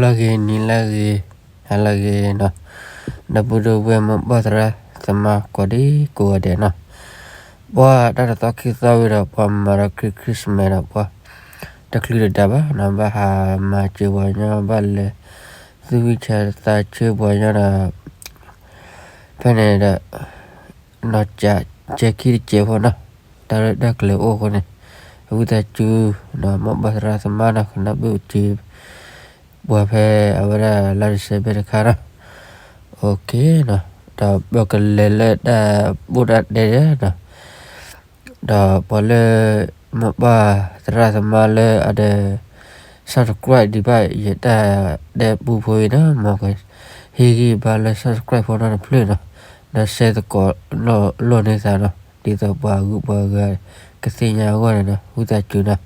ဟါလၢအဂ့ၤ နံၤလၢအဂ့ၤ ဟါလၢအဂ့ၤနီၤ, ဒီပုၢ်ဒီဝဲၢ် မိၢ်ပၢ်သရၣ်သမါ ကိးဒံကိးဂၤဒဲးနီၤ, ပှၤတၢ်တသီခံသီဝံၤဒီး ပှၤမၤဒီးခရံာ် Christmas ဒီး ပှၤတချုးတဒါဘၣ်နီၤ, ဘၣ်ဟးမၤစၢၤပှၤကညီ ဘၣ်လဲၤသူၣ်ဝံၣ်ဆါသးဆၢပှၤကညီဒီး ဖဲန့ၣ်ဒီး နီၢ်ကး ကဲခံတကဲးဖိနီၤ, တၢ်ရဲၣ်တၢ်ကျဲၤအိၣ်အဃိန့ၣ်, အဝံသးစူၤ မိၢ်ပၢ်သရၣ်သမါနီၤ ကနၢ်ပၢၢ်စၢၤ ပှၤဖဲအဝဲဒၣ်လါ December တခါနီၤ, အိၣ်ခ့နီၤ, ဒီးပကလဲၤလၢတၢ်ပိၢ်တၢ်တဲဒီးနီၤ, ဒီးပှၤလၢ မိၢ်ပၢ်သရၣ်သမါလၢအဒဲ subscribe ဒံးဘၣ်ယတၢ်တဲပူဖိအံၤနီၤ, မ်ကဟ့ၣ်ဂံၢ်ဘါလၢ subscribe ဖိနီတဖျၢၣ်နီၤ, ဒီး share သကိးလိာ်န့ၢ်သးနီၤ, ဒ်သိးပှၤဂုၤပှၤဂၤကသ့ၣ်ညါအဂီၢ်န့ၣ်နီၤ, ဝံသးစူၤနီၤ,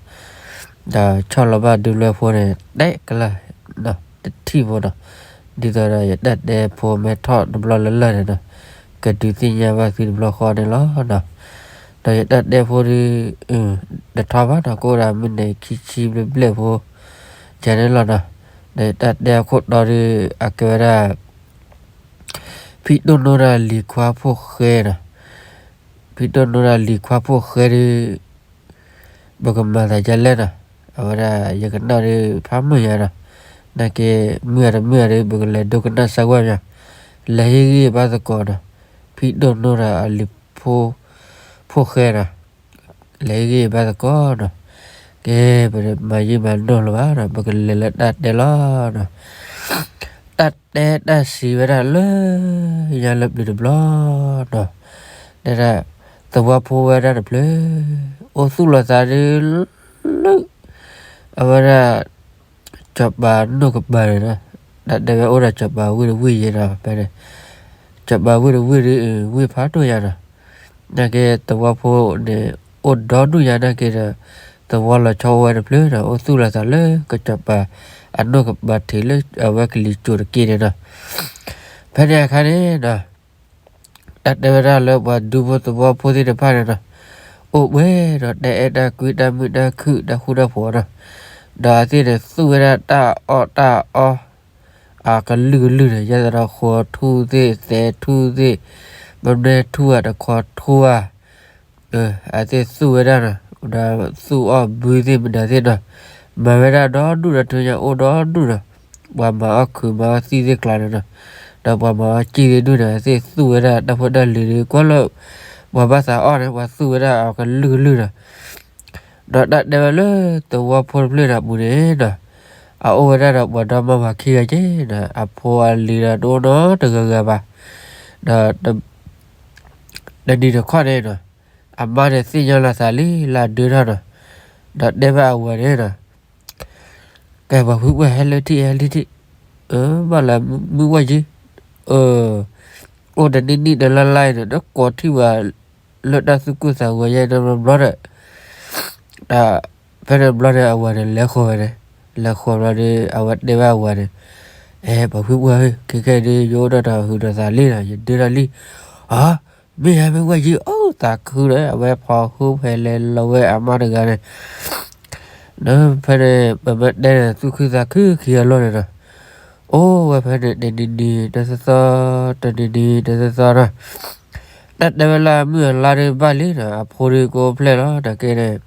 ဒီးဆီၣ်လီၤဘၣ်ဒုးလွဲဖိန့ၣ် တဲကလၢာ်နီၤ တထံၣ်ဖိနီၤ, ဒ်သိးဒီးယတၢ်တဲဖိမ့ၢ်ထီၣ်တဘျီလၢ်လၢ်န့ၣ်နီၤ, ကဒုးသ့ၣ်ညါဘၣ်သုတဘျီဃီန့ၣ်လီၤနီၤ, ဒီးယတၢ်တဲဖိဒုး တထီဘၣ်နီၤ, ကအိၣ်ဒၣ်မုၢ်နံၤခံဆံဘျဲၣ်ဘျဲၣ်ဖိ ယၤန့ၣ်လီၤနီၤ, ဒီးယတၢ်တဲအခိၣ်တီဒုး အကဲဝဲဒၣ် ဖံတိၣ်နိတၢ်လံၤခွါဖိၣ်ဃဲနီၤ, ဖံတိၣ်နိတၢ်လံၤခွါဖိၣ်ဃဲဒုး ပကမၤသးဒ်လဲၣ်နီၤ, အဝဲဒၣ်ယကနၣ်ဒုးဖးမုာ်ယၤနီၤ, နာ်က့ မုာ်တမုာ်ဒီး ပကလဲၤဒိကနၣ်စၢ်ဝဲမး, လဲၤဟ့ၣ်ဂံၢ်ဘါသကိးနီၤ, ဖံတိၣ်နိတၢ်အလံၤ ဖိၣ်ဃဲနီၤ, လဲၤဟ့ၣ်ဂံၢ်ဘါသကိးနီၤ, ကဲ ပမၤယံာ်မၤနီၢ်လၢၤဘၣ်နီၤ, ပကလဲၤလၢတၢ်တဲလီၤနီၤ, တၢ်တဲတၢ်စံးဝဲဒၣ်လၢ ညါလၢပျၢၤတဘျီနီၤ, တဲဒၣ် သဝီဖိဝဲဒၣ်တဖျၢၣ် အိၣ်သူၣ်လီၤသးဒုး လၢ အဝဲဒၣ် စီၤပၤနိၣ်ကပၤန့ၣ်နီၤ, တၢ်တဲဝဲအိၣ်ဒီးစီၤပၤဝ့ၢ်တဝ့ၢ်ယဲနီၤ, ဖဲန့ၣ် စီၤပၤဝ့ၢ်တဝ့ၢ်ဒုး ဝ့ၢ်ဖးဒိၣ်ယၤနီၤ, နာ်က့သဝီဖိန့ၣ် အိၣ်ဒီဒူၣ်ယၤနာ်က့ဒီး သဝီလီၤဆီအိၣ်ဝဲတဖျၢၣ်ဒီး အိၣ်သူၣ်လီၤသးလၢကစီၤပၤအနိၣ်ကပၤထံးလၢအဝဲကလံၤစိးတက့ၢ်န့ၣ်နီၤ, ဖဲန့ၣ်အခါန့ၣ်နီၤ တၢ်တဲဝဲဒၣ်လၢပှၤဒူဖိသဝီဖိသ့ၣ်တဖၣ်န့ၣ်နီၤ, အိၣ်ဝဲဒီးတၢ်အဲၣ်တၢ်ကွံတၢ်မုာ်တၢ်ခုၣ်တၢ်ဃူတၢ်ဖိးနီၤ, ဒီးအသ့ၣ်န့ၣ်သူၣ်ဝဲဒၣ်တၢ်အီၣ်တၢ်အီ အကလုာ်ကလုာ်န့ၣ် ယဲသိးဒီးဃိးထူၣ်သ့ၣ် သဲးထူၣ်သ့ၣ် မနွဲထူၣ်ဧါတခီထူၣ်ဧါ အသ့ၣ်သူၣ်ဝဲဒၣ်နီၤ, ဒီးသူၣ်အီၣ်ဘုသ့ၣ်မနုၤသ့ၣ်နီၤ, မၤဝဲဒၣ်ဒီဒူၣ်ဒီး ထူၣ်ညါအိၣ်ဒီဒူၣ်နီၤ, ပှၤမၤအီၣ်ခုးမၤအီၣ်သံၣ်သ့ၣ်ကျါန့ၣ်နီၤ, ဒီးပှၤမၤအီၣ်စံၣ်သ့ၣ်ဒူၣ်န့ၣ် အသ့ၣ်သူၣ်ဝဲဒၣ်တၢ်ဖိတၢ်လံၤဒီး ကွၢ်လၢ ပှၤဘၣ်သးအီၣ်န့ၣ် ပှၤသူၣ်ဝဲဒၣ်အီၤကလုာ်ကလုာ်နီၤ, ဒီးတၢ်တဲဝဲလၢသဝီဖိတဖျၢၣ်ဒီးပူၤန့ၣ်နီၤ, အအိၣ်ဝဲဒၣ်ဒီးပှၤဒီမါဝၤခံဂၤက့ၤနီၤ, အဖိအလံၤဒီးတအိၣ်နီတဂၤဂၤဘၣ်, ဒီး တနံၤတခီန့ၣ်နီၤ, အမါန့ၣ်သ့ၣ်ညါလီၤသးလံ လၢအဒၢထီၣ်နီၤ, ဒီးတဲဘၣ်အဝၤန့ၣ်နီၤ, ကဲပှၤဖုပှၢ်ဟဲလၢထံၣ်ဟဲလၢထံၣ်, ဘၣ်လၢမုၢ်ဝဲယံၤ, အိၣ်တနံၣ်နံၣ်တလါလါအံၤန့ၣ် နကိးထံၣ်ဝဲ လၢတၢ်သူၣ်ကိၢ်သးဂီၤယဲၢ်တဘျီဒီး, ဖဲန့ၣ်ဘျီန့ၣ် အဝၤန့ၣ်လဲၤဃီၤဝဲန့ၣ်, လဲၤဃီၤဘျီဒီး အဝဲတဲဘၣ်အဝၤန့ၣ်, အဲ ပှၤဖုပှၢ်ဧၢ, ခဲခဲအံၤဒုး ယအိၣ်ဒီးတၢ်ဟုးဒီးသးလံနီၤ, ယဒၢထီၣ်လံ, အ မ့ၢ်ဧါ မ့ၢ်ဝဲယံၤ, အိၣ်သးခုဒီး အဝဲဖီၣ်ဃုဖဲလဲၤလီၤဝဲအမါတဂၤန့ၣ်, ဒီးဖဲန့ၣ် ပမ့ၢ်တဲန့ၣ် သူၣ်ခုသးခုခံဂၤလီၤန့ၣ်နီၤ, အိၣ်ဝဲဖဲန့ၣ် တနံၤနံၤတသီသီ တနံၤနံၤတသီသီနီၤ, တၢ်တဲဝဲလၢအမုၢ်အလါဒုးဘၣ်လံနီၤ, အဖိဒုးကအိၣ်ဖျဲၣ်လီၤ, နာ်က့န့ၣ် နာ်က့န့ၣ်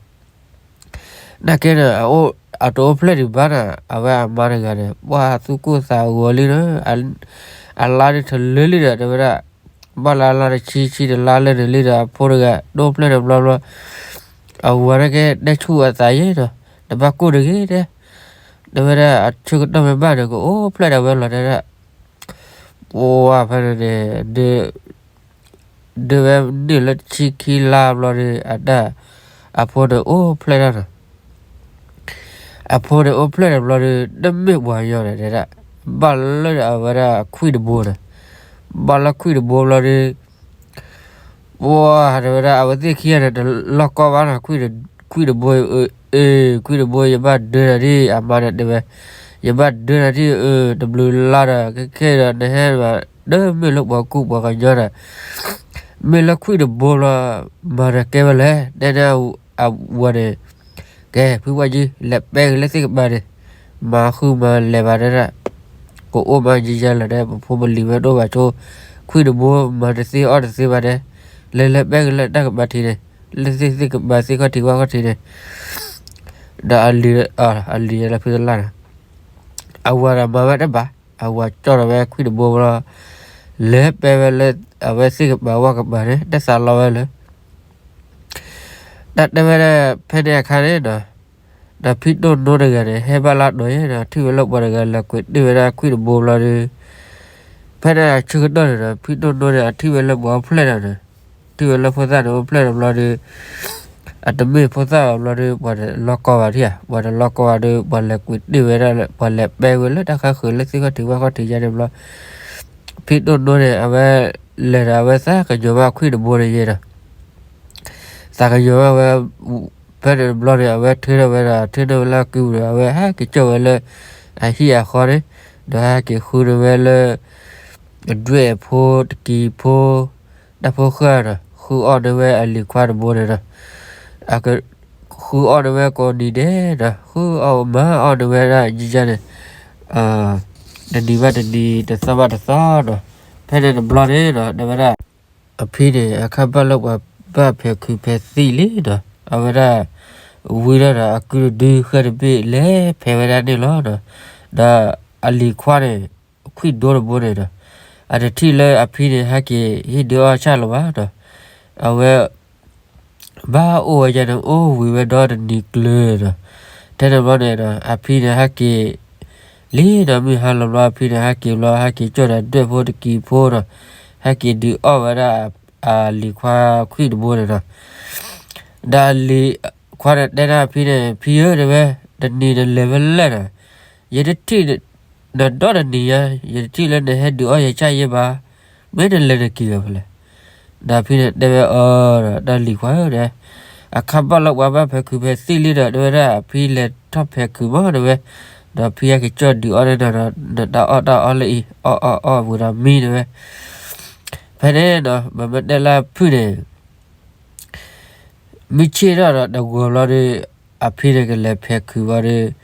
အတအိၣ်ဖျဲၣ်ဒံးဘၣ်နီၤ, အဝဲအမါတဂၤန့ၣ် ပှၤသူၣ်ကိၢ်သးဂီၤလံနီၤ, အလါဒုးထလၢလံဒီး တဲဝဲဒၣ်, ဘၣ်လၢအလါတဆံ ဆံတလါလၢာ်န့ၣ်လံဒီး အဖိတဂၤ တအိၣ်ဖျဲၣ်တဘျီဘျီ, အဝၤနာ်က့တဲဆူၣ်အသးယဲနီၤ, တဘၣ်ကိၢ်တဂ့ၤတဲ, တဲဝဲဒၣ် အဆၢကတီၢ်မ့ၢ်ဘၣ်န့ၣ် ကအိၣ်ဖျဲၣ်ဒၣ်ဝဲလီၤတဲဒၣ်, ပှၤဖဲန့ၣ်န့ၣ် ဒၢဝဲန့ၣ်လၢတဆံခံလါဘျီဒီး အတၢ် အဖိန့ၣ်အိၣ်ဖျဲၣ်တၢ်နီၤ, အဖိန့ၣ်အိၣ်ဖျဲၣ်တဘျီဒီး တမ့ၢ်ပှၤကညီန့ၣ်တဲဒၣ်, ဘၣ်လၢအဝဲဒၣ်ခွံၣ်တဘိန့ၣ်, ဘၣ်လၢခွံၣ်တဘိဘျီဒီး ပှၤတဲဝဲဒၣ် အဝဲသ့ၣ်ခံဂၤန့ၣ် တလီၢ်ကီဘၣ်နီၤ, ခွံၣ်တဘိ အ့ ခွံၣ်တဘိ ယဘၣ်ဒၢနၤဒံး အမါန့ၣ်တဲဝဲ, ယဘၣ်ဒၢနၤဒံး အ တဘျုးလါဒီး ခဲခဲဒီး နဟဲဘၣ် တမ့ၢ်လၢပှၤကူပှၤကညီဒီး မ့ၢ်လၢခွံၣ်တဘိလီၤ, မၤတၢ်ကဲဝဲလဲၣ် တဲန့ၣ်အဝၤန့ၣ်, ကဲ ဖုပှၢ်ကံ လဲၤပဲက့ၤလၢသ့ၣ်ကပၤန့ၣ်, မၤဃုမၤလဲၤဘၣ်တဲဒၣ် ကအိၣ်မးယံယါလၢၤဒဲး ပဖိပလံၤဝဲတအိၣ်ဘၣ်ဆိ, ခွံၣ်တဘိမၤတသ့အီၣ်တသ့ဘၣ်ဒဲး, လဲၤလဲၤပဲကလၢတၢ်ကမၤထံးန့ၣ်, လၢသ့ၣ်သ့ၣ်ကမၤသ့ခီၣ်ထံးဝၣ်ခီၣ်ထံးန့ၣ်, ဒီးအလံၤ, အလံၤလၢဖုတလၢ်န့ၣ်, အဝၤဒီးမၤဝဲတဘၣ်, အဝၤကၠီၣ်ဒီးဝဲခွံၣ်တဘိဘျီ, လဲၤပဲဝဲလၢ အဝဲသ့ၣ်ကမၤဝၣ်ကမၤန့ၣ် တၢ်သးလီဝဲလၢ တၢ်တဲဝဲဒၣ် ဖဲန့ၣ်အခါန့ၣ်ဒီး, ဒီးဖံတိၢ်နိတဂၤန့ၣ် ဟဲဘၣ်လၢဒိးယဲဒီး ထံၣ်ဝဲလၢပှၤတဂၤလဲၤကွံာ်တ့ၢ်ဝဲဒၣ်ခွံၣ်တဘိဘျီဒီး, ဖဲန့ၣ်အဆၢကတီၢ်န့ၣ်ဒီး ဖံတိၢ်နိန့ၣ် အထံၣ်ဝဲလၢပှၤအိၣ်ဖျဲၣ်ဒီးန့ၣ်, ထံၣ်ဝဲလၢဖိသၣ်န့ၣ်အိၣ်ဖျဲၣ်ဒီးဘျီဒီး, အတမ့ၢ်ဖိသၣ်ဘၣ်ဘျီဒီး ပှၤတလီၤကီဘၣ်ထံၣ်ဧါ, ပှၤတလီၤကီဘၣ်ဒီး ပှၤလဲၤကွံာ်တ့ၢ်ဝဲဒၣ်လၢ ပှၤလဲၤပဲဝဲလၢတၢ်ခါဃုာ်လၢသ့ၣ်ခီၣ်ထံးဝၣ်ခီၣ်ထံးယါန့ၣ်ဘျီ, ဖံတိၢ်နိန့ၣ် အဝဲလဲၤဒီးအဝဲသးကညီၤဘၣ်ခွံၣ်တဘိန့ၣ်ယဲဒီး သးကညီၤဘၣ်ဝဲ, ဖဲန့ၣ်တဘျီန့ၣ် အဝဲထုးထီၣ်ဝဲဒီး ထုးထီၣ်ဝဲလၢအကုပူၤဒီး အဝဲဟဲက့ၤကၠီၣ်ဝဲလၢ အဟံၣ်အဃီန့ၣ်, ဒီးဟဲက့ၤဃုန့ၢ်ဝဲလၢ အဒွဲၣ်အဖိတကံၤဖိ, တၢ်ဖိဃၢ်ဒီး ဃုအီၣ်န့ၢ်ဝဲအလံၤခွါတဘိန့ၣ်ဒီး, ဃုအီၣ်န့ၢ်ဝဲကိးနံၤဒဲးဒီး ဃုအီၣ်မၤအီၣ်န့ၢ်ဝဲဒၣ်ယံယါန့ၣ်, တနံၤဘၣ်တနံၤ တသီဘၣ်တသီဒီး, ဖဲန့ၣ်တဘျီန့ၣ်ဒီး တဲဝဲဒၣ် အဖံန့ၣ် အခါဘၣ်လၢပှၤဘၣ်ဖဲးခုးဖဲးသံၣ်လံဒီး အဝဲဒၣ် ဝံထီၣ်ဒီးအကုတဒုဃဲတဘ့ၣ် လဲၤဖဲးဝဲဒၣ်န့ၣ်လီၤဒီး, ဒီးအလံၤခွါန့ၣ် ခွံၣ်ဒိတဘိန့ၣ်ဒီး အတထံၣ်လၢအဖံန့ၣ် ဟဲက့ၤဟ့ၣ်ဒုးအီၣ်ဆၣ်လၢၤဘၣ်ဒီး အဝဲ ဘၣ်အိၣ်ဝဲယါန့ၣ် အိၣ်ဝံၤဝဲဒီတနံၤကျၢၤဒီး, ထဲန့ၣ်ဘျီန့ၣ်ဒီး အဖံန့ၣ်ဟဲက့ၤ လံဒီးမုၢ်ဟါလီၤဘျီ အဖံန့ၣ်ဟဲက့ၤဘျီ ဟဲက့ၤကၠီၣ်ဒီးဒွဲၣ်ဖိတကံၤဖိဒီး ဟဲက့ၤဒုးအီၣ်ဝဲဒၣ် အလံၤခွါခွံၣ်တဘိန့ၣ်ဒီး, ဒီးအလံၤခွါန့ၣ်တဲဒၣ်အဖံန့ၣ် ဖံဧၢ တဲဝဲ, တနံၤနလဲၤဖဲလဲၣ်ဒီး ယတထံၣ် နဒီတနံၤညါ ယတထံၣ်လၢနဟဲဒုးအီၣ်ယဆၣ်ယဲဘၣ်, မ့ၢ်နလဲၤနက့ၤဝဲဖဲလဲၣ်. ဒီးဖံန့ၣ်တဲဝဲအီၤဒီး တၢ်လံၤခွါဧၢဒီး, အခါဘၣ်လီၤပှၤဘၣ်ဖဲးခုးဖဲးသံၣ်လံဒီး တဲဝဲဒၣ် အဖံလဲၤထီၣ်ဖဲးခုးမးတဲဝဲ, ဒီးဖံဟဲက့ၤကၠီၣ်ဒုးအီၣ်န့ၢ်ဒီး နတၢ်အီၣ်တၢ်အီလၢအံၤ အီၣ်အီၣ်အီၣ်ဝံၤဒီးမံတဲဝဲ. ဖဲန့ၣ်ဒီး မ့မ့ၢ်တဲလၢဖုၣ်န့ၣ် မုၢ်ဆ့ၣ်ထီၣ်ဒီးတဂီၤဘျီဒီး အဖံန့ၣ်ကလဲၤဖဲးခုးဘျီဒီး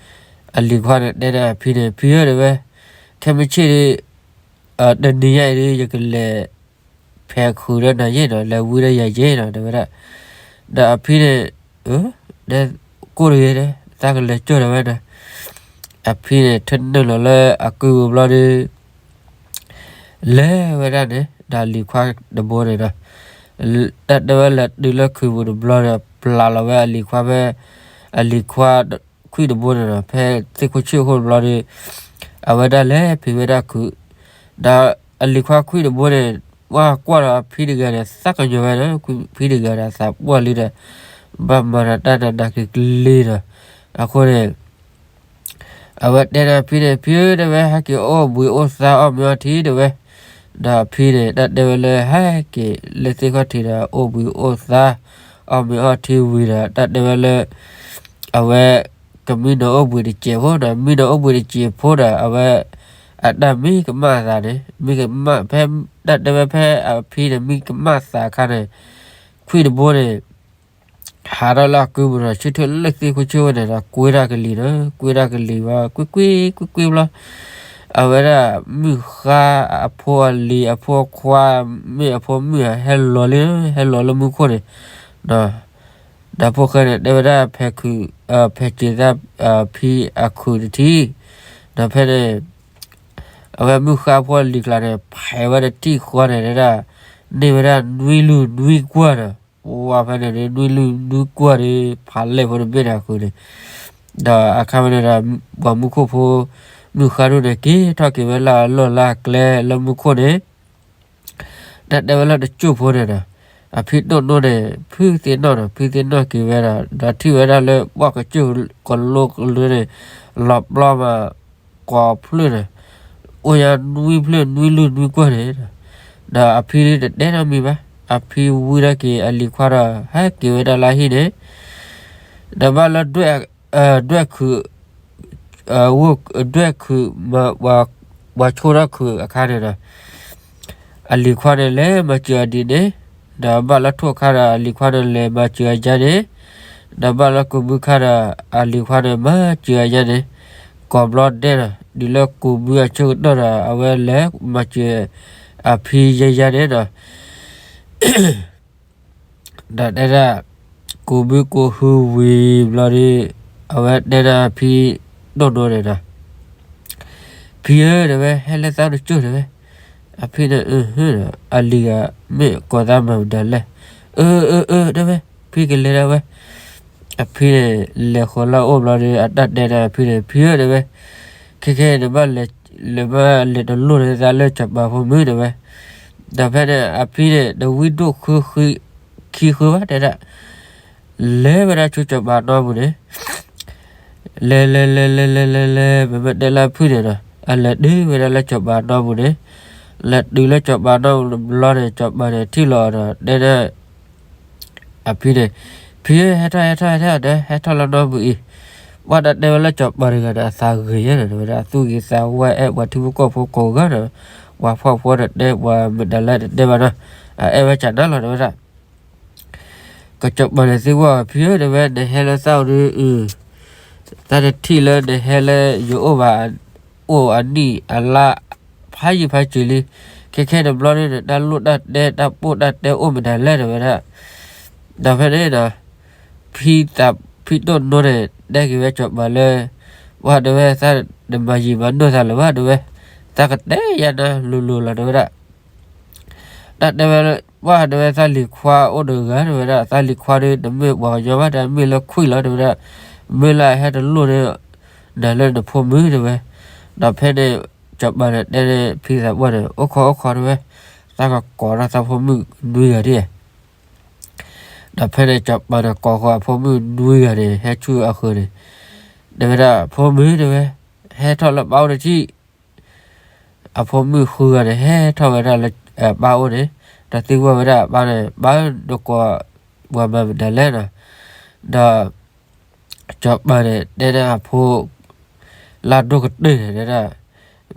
အလံၤခွါန့ၣ်တဲဒၣ်အဖံန့ၣ် ဖံဧၢတဲဝဲ, ခဲမုၢ်ဆ့ၣ်ဒီး တနံၤညါအံၤဒီး ယကလဲၤဖဲးခုးဒီးနၤယဲဒီး လဲၤဝံဒီးယၤယဲဒီး တဲဝဲဒၣ်. ဒီးအဖံန့ၣ် ကိၣ်တဂ့ၤဒီး သးကလဲၤကၠီၣ်ဒီးဝဲဒီး အဖံန့ၣ် ထၢနုာ်လီၤလၢအကုပူၤဘျီဒီး လဲၤဝဲဒၣ်န့ၣ် ဒီးအလံၤခွါတဘိန့ၣ်ဒီး တၢ်တဲဝဲလဲၤတုၤလၢခုးပူၤတဘျီဒီး ပျၢ်လီၤဝဲအလံၤခွါဖဲ အလံၤခွါခွံၣ်တဘိန့ၣ်ဒီး ဖဲသ့ၣ်ခိၣ်ဆ့ၣ်ခိၣ်တဘျီဒီး အဝဲဒၣ်လဲၤဖံးဝဲဒၣ်ခုး ဒီးအလံၤခွါခွံၣ်တဘိန့ၣ် ဝဲကွၢ်ဒီးအဖံတဂၤန့ၣ် သးကညီၤဝဲဒီး ဖံတဂၤဒီးသးပှၢ်လံဒီး ဘၣ်မၤဒီးတၢ်နးနးကျံၤကျံၤဒီး အဃိန့ၣ် အဝဲတဲဒၣ်ဖံန့ၣ် ဖံဧၢတဲဝဲ ဟဲက့ၤအိၣ်ဘှံးအိၣ်သါအီၣ်မ့ၤအီထံတဲဝဲ, ဒီးအဖံန့ၣ် တၢ်တဲဝဲလၢဟဲက့ၤလၢသ့ၣ်ခီၣ်ထံးဒီး အိၣ်ဘှံးအိၣ်သါ အီၣ်မ့ၤအီထံဝံၤဒီး တၢ်တဲဝဲလၢ အဝဲ ကမံနီၤအိၣ်ဘှံးတစဲးဖိဒီး မံနီၤအိၣ်ဘှံးတစဲးဖိဒီး အဝဲ အတၢ်မံကမၣ်သးန့ၣ် မံကမၣ်ဖဲ တၢ်တဲဝဲဖဲအဖံန့ၣ် မံကမၣ်သးအခါန့ၣ် ခွံၣ်တဘိန့ၣ် ဟးထီၣ်လၢအကုပူၤဒီး ဆၢထၢၣ်လၢသ့ၣ်ခိၣ်ဆ့ၣ်ဝဲန့ၣ်ဒီး ကွ့တၢ်ကလံၤဒီး ကွ့တၢ်ကလံၤဝဲ ကွ့ကွ့ကွ့ကွ့ဘျီ အဝဲဒၣ်မုၢ်ဃါအဖိအလံၤအဖိအခွါ မ့ၢ်အဖိမုၣ်ဧါ ဟဲလီၤလံ ဟဲလီၤလၢမူခိၣ်န့ၣ် ဒီးဖိၣ်ဃဲန့ၣ် တဲဝဲဒၣ် ဖဲးစံးသး ဖံအခုးတထံၣ် ဒီးဖဲန့ၣ် အဝဲမုၢ်ဃါဖိအလံၤကျါန့ၣ် ဖဲးဝဲတထံၣ်ဃီန့ၣ်ဒၣ် န့ၢ်ဝဲဒၣ်နွံလုၢ်နွံကွၢ်ဒီး ပဝဲဖဲန့ၣ်ဒၣ် နွံလုၢ်နွံကွၢ်ဒီး ဖးလဲၢ်ဖိတဘ့ၣ်န့ၣ်အဃိန့ၣ် ဒီးအခါဝဲန့ၣ်ဒီး ပှၤမူခိၣ်ဖိ မုၢ်ဃါဒိၣ်န့ၣ် က့ၤထီၣ်က့ၤဝဲလၢအလီၢ်လၢအကျဲလၢမူခိၣ်န့ၣ် တၢ်တဲဝဲလၢတစိၢ်ဖိန့ၣ်ဒီး အဖံတိၢ်နိန့ၣ် ဖုးသ့ၣ်နီၣ်ဒီး ဖုးသ့ၣ်နီၣ်က့ၤဝဲဒီး ဒီးထံၣ်ဝဲဒၣ်လၢပှၢ်ကစၢၢ်ကလိကလုန့ၣ် လီၤပျီမး ကိးဖျၢၣ်န့ၣ် အိၣ်ညါနွံဖျၢၣ်နွံလုၢ်နွံကွၢ်န့ၣ်ဒီး ဒီးအဖံတတဲနီတမံၤဘၣ် အဖံဝံထီၣ်က့ၤအလံၤခွါဒီး ဟဲက့ၤဝဲဒၣ်လၢဟံၣ်န့ၣ် ဒီးဘၣ်လၢ ဒွဲၣ်ခုး ဒွဲၣ်ခုး ပှၤဆိထီၣ်ခုးအခါန့ၣ်ဒီး အလံၤခွါန့ၣ်လဲၤမၤစၢၤအီၤဒ်န့ၣ် ဒီးဘၣ်လၢထိၣ်ခါဒီး အလံၤခွါန့ၣ်လဲၤမၤစၢၤအီၤယါန့ၣ် ဒီးဘၣ်လၢကူးဘုခါဒီး အလံၤခွါန့ၣ်မၤစၢၤအီၤယါန့ၣ် ကိးဘျီဒဲးဒီး တုၤလၢကူးဘုအဆၢကတီၢ်ဒီး အဝဲလဲၤမၤစၢၤအဖံယဲယဲန့ၣ်ဒီး ဒီးတဲဒၣ် ကူးဘုကူးဟုဝံၤဘျီဒီး အဝဲတဲဒၣ်ဖံတိၢ်နိန့ၣ်ဒီး ဖံဧၢ တဲဝဲ ဟဲလၢသးတစိၢ် တဲဝဲ. အဖံန့ၣ် အၢ အလံၤဂၤမ့ၢ်ကိးသးမၤမတၤလဲၣ်. အၢ အၢ အၢ တဲဝဲ ဖံကလဲၤဒၣ်ဝဲ. အဖံန့ၣ် လဲၤဃီၤလၢအအိၣ်ဘျီဒီး အတၢ်တဲန့ၣ်အဖံန့ၣ် ဖံဧၢ တဲဝဲ ခဲခဲနဘၣ်လဲၤ လဲၤဘၣ်လဲၤတလိၣ်န့ၢ်သးလၢစီၤပၤဖိမုၣ် တဲဝဲ. ဒီးဖဲန့ၣ်အဖံန့ၣ် တဝံဒိၣ်ဃု ခံဃုဘၣ် တဲဒၣ် လဲၤဝဲဒၣ်ဆူစီၤပၤနီပူၤန့ၣ် လဲၤလဲၤလဲၤလဲၤလဲၤလဲၤလဲၤ မ့မ့ၢ်တဲလၢအဖုၣ်န့ၣ်ဒီး အလဲၤတုၤဝဲဒၣ်လၢစီၤပၤနီပူၤန့ၣ်, လဲၤတုၤလၢစီၤပၤနီပူၤတဘျီန့ၣ် စီၤပၤန့ၣ်ထံၣ်လီၤဒီး တဲဒၣ်အဖံန့ၣ်, ဖံဧၢ ဟဲထီၣ်ဟဲထီၣ်ဟဲထီၣ်ဒီး ဟဲထီၣ်လၢနီပူၤအံၤ, ပှၤတၢ်တဲဝဲလၢစီၤပၤတဂၤန့ၣ် အသးဂ့ၤယဲၢ်န့ၣ် တဲဝဲဒၣ် သူၣ်ဂ့ၤသးဝါ အဲၣ်ပှၤထံဖိကီၢ်ဖိကိးဂၤဒီး ပှၤဖှီၣ်ဖိတတဲ ပှၤမတၤလဲၣ်တတဲဘၣ်ဒီး အအဲၣ်ဝဲကနၣ်လီၤ တဲဝဲဒၣ်. ကစီၤပၤန့ၣ်သံကွၢ် ဖံဧၢ တဲဝဲ နဟဲလၢသးအိၣ်ဒီး သးတထံၣ်လၢနဟဲလၢယအိၣ်ဘၣ်, အိၣ်အနံၣ်အလါ ဖးယံာ်ဖးစှၤလံ, ခဲခဲတဘျီန့ၣ် နတၢ်လိၣ်တၢ်တဲ တၢ်ပိၢ်တၢ်တဲအိၣ်မတၤလဲၣ် တဲဝဲဒၣ်. ဒီးဖဲန့ၣ်ဒီး ဖံသး ဖံတိၢ်နိန့ၣ် တဲက့ၤဝဲစီၤပၤလၢ ပှၤတဲဝဲ သးတမၤယံာ်မၤနီၢ်သးလၢၤဘၣ် တဲဝဲ, သးကတဲယၤနၤလိၤလိၤလီၤ တဲဝဲဒၣ်. တၢ်တဲဝဲ ပှၤတဲဝဲ သးလံၤခွါအိၣ်တဂၤ တဲဝဲဒၣ်, သးလံၤခွါဒီး တမ့ၢ်ပှၤကညီဘၣ် တဲ မ့ၢ်လၢခွံၣ်လီၤ တဲဝဲဒၣ်, မ့ၢ်လၢအဟဲတလိၣ်န့ၣ် နၤလၢနဖိမုၣ် တဲဝဲ. ဒီးဖဲန့ၣ် စီၤပၤန့ၣ်တဲန့ၣ် ဖံသးပှၢ်န့ၣ် အိၣ်ခိးအိၣ်ခိး တဲဝဲ, သးကကိးဒီးသးဖိမုၣ်နွံဂၤဒၣ် ဒီးဖဲန့ၣ် စီၤပၤန့ၣ်ကိးဃီၤအဖိမုၣ်နွံဂၤန့ၣ် ဟဲဆူအဃၢၤန့ၣ်, တဲဝဲဒၣ် ဖိမုၣ် တဲဝဲ, ဟဲထီၣ်လၢပၢ်အိၣ်တထံၣ်. အဖိမုၣ်ဃုဂၤန့ၣ် ဟဲထီၣ်ဝဲဒၣ်လၢပၢ်အိၣ်န့ၣ်, ဒီးသံကွၢ်ဝဲဒၣ်အပၢ်န့ၣ် ပၢ်ဧၢ နကိးပှၤမၤမတၤလဲၣ်နီၤ. ဒီး စီၤပၤန့ၣ် တဲဒၣ်အဖိ လၢအဒိၣ်ကတၢၢ်န့ၣ် တဲဒၣ်,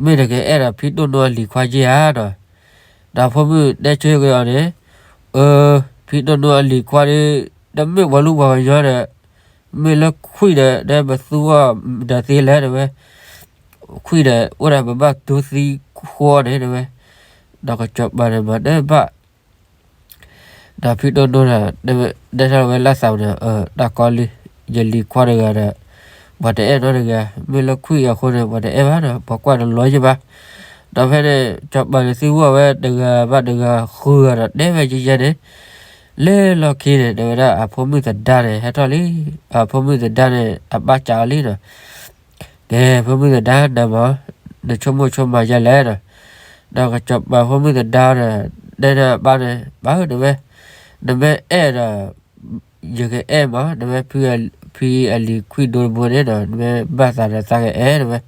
မ့ၢ်နကအဲၣ်ဒိးဖံတိၢ်နိအလံၤခွါက့ဧါနီၤ. ဒီးအဖိမုၣ်တဲဆၢက့ၤအီၤန့ၣ်, အၢ, ဖံတိၢ်နိအလံၤခွါဒီး တမ့ၢ်ပှၤလူၢ်ပှၤကညီဒီး မ့ၢ်လၢခွံၣ်ဒီး တဲပသူအီၤမတၤသ့လဲၣ် တဲဝဲ, ခွံၣ်ဒီး အိၣ်ဒၣ်ပဘၣ်တူၢ်သံဃီန့ၣ် တဲဝဲ. ဒီးကစီၤပၤန့ၣ်မၤတဘၣ် ဒီးဖံတိၢ်နိန့ၣ် တဲထီၣ်ဝဲလၢသးန့ၣ်, တၢ်ကီလံ, ယလံၤခွါတဂၤဒီး ပှၤတအဲၣ်နီတဂၤ, မ့ၢ်လၢခွံၣ်အဃိန့ၣ် ပှၤတအဲၣ်ဘၣ်ဒီး ပှၤကွၢ်တလီၤယံၢ်ဘၣ်. ဒီးဖဲန့ၣ် စီၤပၤန့ၣ်သံကွၢ်ဝဲတဂၤဘၣ်တဂၤဃုဂၤဒီး တဲဝဲယဲယဲန့ၣ်, လဲၤလီၢ်ခံန့ၣ် တဲဝဲဒၣ် အဖိမုၣ်သဒါန့ၣ် ဟဲထီၣ်လံ, အဖိမုၣ်သဒါန့ၣ် အပၢ်စံးအီၤလံဒီး ကဲ ဖိမုၣ်သဒါ နၤမ့ၢ် နဆိကမိၣ်ဆိကမးယဲလဲၣ်ဒီး, ဒီးကစီၤပၤဖိမုၣ်သဒါဒီး တဲဒၣ်အပၢ်န့ၣ် ပၢ်ဧၢ တဲဝဲ, နမ့ၢ်အဲၣ်ဒီး ယကအဲၣ်မး တဲဝဲ, ဖံအလံၤခွံၣ်ဒိတဘိန့ၣ်ဒီး နမ့ၢ်ဘၣ်သးဒီးသးကအဲၣ် တဲဝဲ.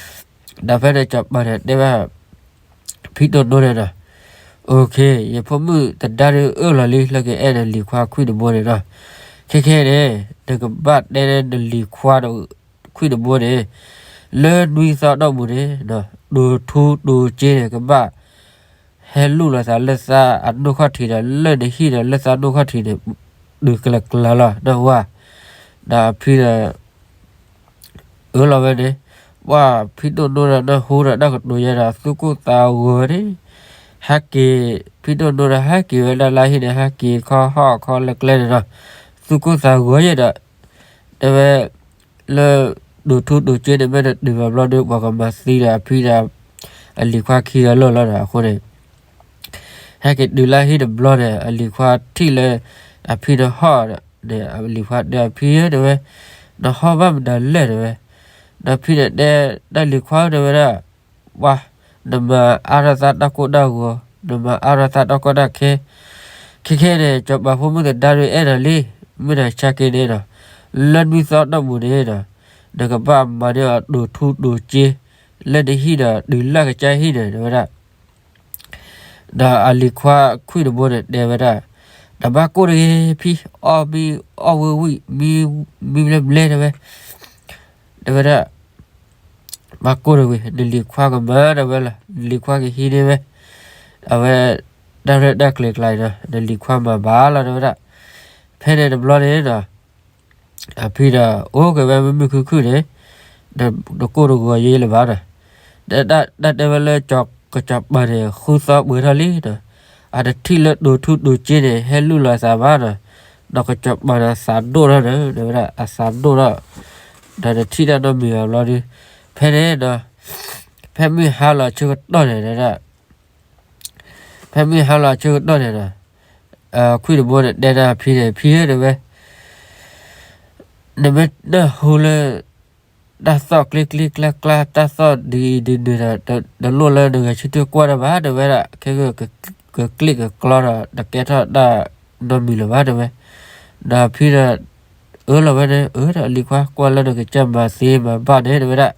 ဒီးဖဲန့ၣ်စီၤပၤန့ၣ်တဲဘၣ် ဖံတိၢ်နိန့ၣ်ဒီး, အိၣ်ခ့ ယဖိမုၣ်သဒါဒုးအၢၣ်လီၤလံ လၢကအဲၣ်နလံၤခွါခွံၣ်တဘိန့ၣ်ဒီး, ခဲခဲန့ၣ် နကဘၣ်တဲနလံၤခွါခွံၣ်တဘိန့ၣ် လၢနွံသီအတီၢ်ပူၤန့ၣ် တိၤထူတိၤစ့န့ၣ် ကဘၣ်ဟဲလူၢ်လီၤသးလၢသးအနီၢ်ခီၣ်ထံးဒီး လၢနဟံၣ်ဒီးလၢသးနီၢ်ခီၣ်ထံးန့ၣ် တုၤကျဲၤကျါလီၤ နၢ်ဟူဧါ. ဒီးဖံဒီး အၢၣ်လီၤဝဲန့ၣ်, ပှၤဖံတိၢ်နိဒီးနၢ်ဟူဒီးတၢ်ကတိၤယဲဒီး သူၣ်ကိၢ်သးဂီၤဝဲန့ၣ်, ဟဲက့ၤ ဖံတိၢ်နိဒီးဟဲက့ၤဝဲဒၣ်လၢဟံၣ်န့ၣ် ဟဲက့ၤခီဟီၣ်ခီလၢကျဲန့ၣ်ဒီး သူၣ်ကိၢ်သးဂီၤယဲဒီး တဲဝဲ လၢ တိၤထူတိၤစ့န့ၣ် မ့ၢ်တတုၤဘၣ်ဘျီဒီး ပှၤကမၤသံဒီးအဖံဒီး အလံၤခွါခံဂၤလီၢ်လီၤဒီး အဃိန့ၣ် ဟဲက့ၤတုၤလၢဟံၣ်တဘျီန့ၣ် အလံၤခွါထံၣ်လၢ အဖံန့ၣ်ဟီၣ်န့ၣ် အလံၤခွါတဲအဖံဧၢ တဲဝဲ, နဟီၣ်ဘၣ်မတၤလဲၣ် တဲဝဲ. ဒီးဖံန့ၣ်တဲ တၢ်လံၤခွါဧၢ တဲဝဲဒၣ် ပှၤ နမၤအါထီၣ်သးတၢ်ကိၢ်တၢ်ဂီၤ, နမၤအါထီၣ်သးတၢ်ကီတၢ်ခဲ, ခဲခဲန့ၣ် စီၤပၤဖိမုၣ်သဒါဒုးအဲၣ်နၤလံ, မ့ၢ်နဆါက့န့ၣ်ဒီး လၢနွံသီအတီၢ်ပူၤန့ၣ်ဒီး နကဘၣ်မၤန့ၢ်အီၤတိၤထူတိၤစ့ လၢနဟံၣ်ဒီးတုၤလၢကစၢ်ဟံၣ်န့ၣ် တဲဝဲဒၣ်. ဒီးအလံၤခွါခွံၣ်တဘိန့ၣ် တဲဝဲဒၣ်, တဘၣ်ကိၢ်တဂ့ၤ ဖံ, အီၣ်မ့ၢ်အီၣ်ဝံၤဝံၤ မံမံဘျဲဘျဲ တဲဝဲ, တဲဝဲဒၣ်, ဘၣ်ကိၢ်တဂ့ၤ နလံၤခွါကမၤ တဲဝဲလီၤ, နလံၤခွါကဟံးန့ၢ်ဝဲ အဝဲ တၢ်ရဲၣ်တၢ်ကျဲၤကျါအံၤဒီး နလံၤခွါမၤဘၣ်လီၤ တဲဝဲဒၣ်. ဖဲန့ၣ်တဘျီန့ၣ်ဒီး အဖံဒီးအိၣ်က့ၤဝဲမုာ်မုာ်ခုၣ်ခုၣ်န့ၣ်, တကိၢ်တဂီၤယဲလၢၤဘၣ်ဒီး, တၢ်တဲဝဲလၢကစီၤပၤန့ၣ် ဃုသီပှဲၤထီၣ်လံဒီး, အတထံၣ်လၢတိၤထူတိၤစ့န့ၣ် ဟဲလူၢ်လီၤသးဘၣ်ဒီး, ဒီးကစီၤပၤန့ၣ်အသးဒိၣ်ထီၣ်န့ၣ် တဲဝဲဒၣ်အသးဒိၣ်ထီၣ်, ဒီးတထံၣ်တၢ်နီတမံၤဘၣ်ဘျီဒီး, ဖဲန့ၣ်ဒီး, ဖဲမုၢ်ဟါလီၤဆၢကတီၢ်န့ၣ် ဖဲမုၢ်ဟါလီၤဆၢကတီၢ်န့ၣ်ဒီး, ခွံၣ်တဘိန့ၣ်တဲန့ၢ်အဖံန့ၣ် ဖံဧၢ တဲဝဲ, နမ့ၢ်နၢ်ဟူလၢ တၢ်သီၣ်ကျ့ကျ့ကျါကျါ တၢ်သီၣ်ဒ်အံၤဒ်နုၤဒီး တလိၣ်လၢနဂဲၤဆၢထၢၣ်ကွၢ်တၢ်ဘၣ် တဲဝဲဒၣ်, ခဲကကျ့ၣ်ကကျီဒီး တကဲထီၣ်တၢ်နီတမံၤလၢၤဘၣ် တဲဝဲ, ဒီးဖံဒီး အၢၣ်လီၤဝဲန့ၣ် အၢၣ်ဒီးလံၤခွါ ကွၢ်လၢနကစၢ်မၤသ့မၤဘၣ်န့ၣ် တဲဝဲဒၣ်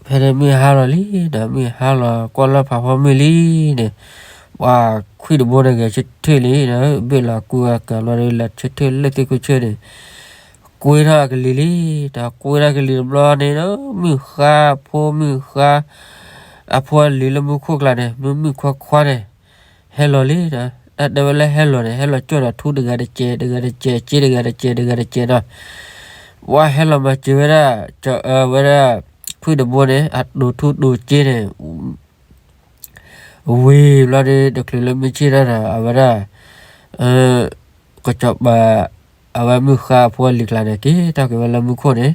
ဖဲန့ၣ်မုၢ်ဟါလီၤလံဒီး မုၢ်ဟါလီၤကွၢ်လၢဖးဖီမုၢ်လံန့ၣ်, ပှၤခွံၣ်တဘိန့ၣ်ဂဲၤဆၢထၢၣ်လံဒီး ဘ့ၣ်လီၤကူအကၤဘျီဒီး လဲၤဆၢထၢၣ်လၢသ့ၣ်ခိၣ်ဆၢန့ၣ်, ကွ့ထီၣ်အကလံၤလံ, ဒီးကွ့ထီၣ်ကလံၤတဘျီန့ၣ်ဒီး မုၢ်ဃါဖိမုၢ်ဃါ အဖိအလံၤလၢမူခိၣ်ကျါန့ၣ် မုၢ်မုၣ်ခွါခွါန့ၣ် ဟဲလီၤလံဒီး တၢ်တဲဝဲလၢဟဲလီၤန့ၣ် ဟဲလီၤကၠီၣ်ဒီးထူတဂၤတစဲး တဂၤတစဲး စ့တဂၤတစဲး တဂၤတစဲးဒီး ပှၤဟဲလီၤမၤစၢၤဝဲဒၣ်, ဝဲဒၣ်, ခွံၣ်တဘိန့ၣ် အတိၤထူတိၤစ့န့ၣ် ဝံၤဘျီဒီး တချုးလၢမုၢ်ဆ့ၣ်ထီၣ်ဒီး အဝဲဒၣ်, ကစီၤပၤ, အဝဲမုၢ်ဃါအဖိအလံၤကျါန့ၣ် က့ၤထီၣ်က့ၤဝဲလၢမူခိၣ်န့ၣ်,